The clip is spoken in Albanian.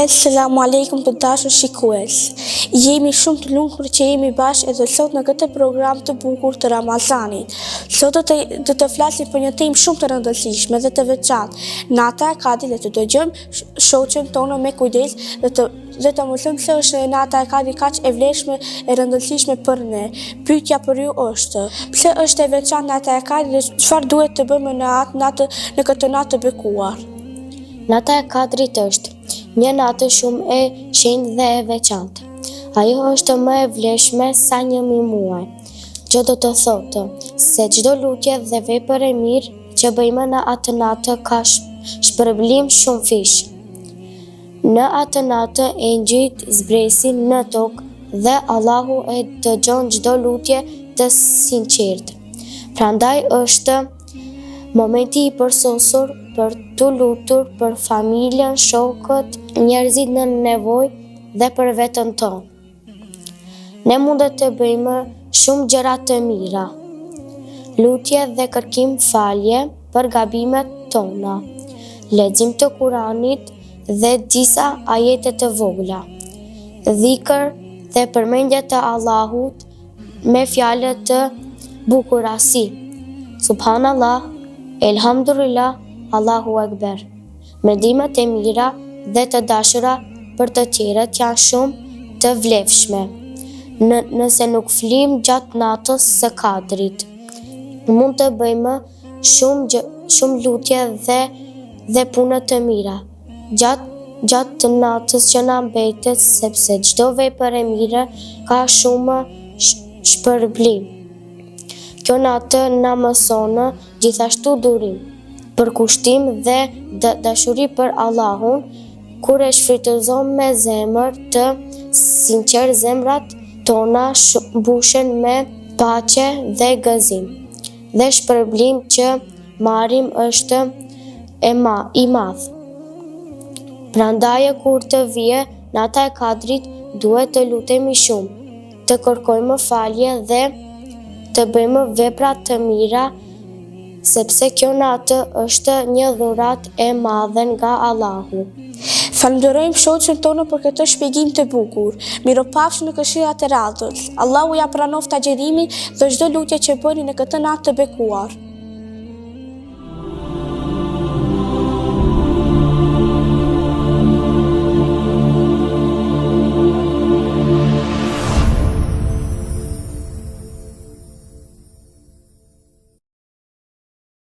Esselamu Alejkum të dashur shikues. Jemi shumë të lumtur që jemi bashkë edhe sot në këtë program të bukur të Ramazanit. Sot do të do të flasim për një temë shumë të rëndësishme dhe të veçantë. Nata e Kadrit dhe të dëgjojmë shoqen tonë me kujdes dhe të dhe të mësojmë pse është nata e Kadrit kaq e vlefshme e rëndësishme për ne. Pyetja për ju është, pse është e veçantë nata e Kadrit dhe çfarë duhet të bëjmë në atë natë në këtë natë të bekuar? Nata e Kadrit është një natë shumë e shenjtë dhe e veçantë. Ajo është më e vlefshme sa 1000 muaj, që do të thotë se çdo lutje dhe vepër e mirë që bëjmë në atë natë ka shpërblim shumëfish. Në atë natë engjëjt zbresin në tokë dhe Allahu e dëgjon çdo lutje të sinqertë. Prandaj është momenti i përsosur për t'u lutur për familjen, shokët, njerëzit në nevojë dhe për veten tonë. Ne mund të bëjmë shumë gjëra të mira. Lutje dhe kërkim falje për gabimet tona, lexim të Kuranit dhe disa ajete të vogla, dhikr dhe përmendje të Allahut me fjalë të bukura si Subhanallah, Elhamdulillah, Allahu Ekber. Mendimet e mira dhe të dashura për të tjerët janë shumë të vlefshme. Në, nëse nuk flimë gjatë natës së Kadrit, mund të bëjmë shumë shumë lutje dhe dhe punë të mira gjatë gjatë natës që na mbetet sepse çdo vepër e mirë ka shumë shpërblim. Kjo natë na mëson gjithashtu durim, përkushtim dhe dashuri për Allahun, kur e shfrytëzojmë me zemër të sinqertë zemrat tona mbushen me paqe dhe gëzim, dhe shpërblimi që marrim është e ma, i madh. Prandaj kur të vijë nata e Kadrit duhet të lutemi shumë, të kërkojmë falje dhe të bëjmë vepra të mira, sepse kjo natë është një dhuratë e madhe nga Allahu. Falënderojmë shoqen tonë për këtë shpjegim të bukur. Mirupafshim në këshillat e radhës. Allahu ja pranoftë agjërimin dhe çdo lutje që bëni në këtë natë të bekuar.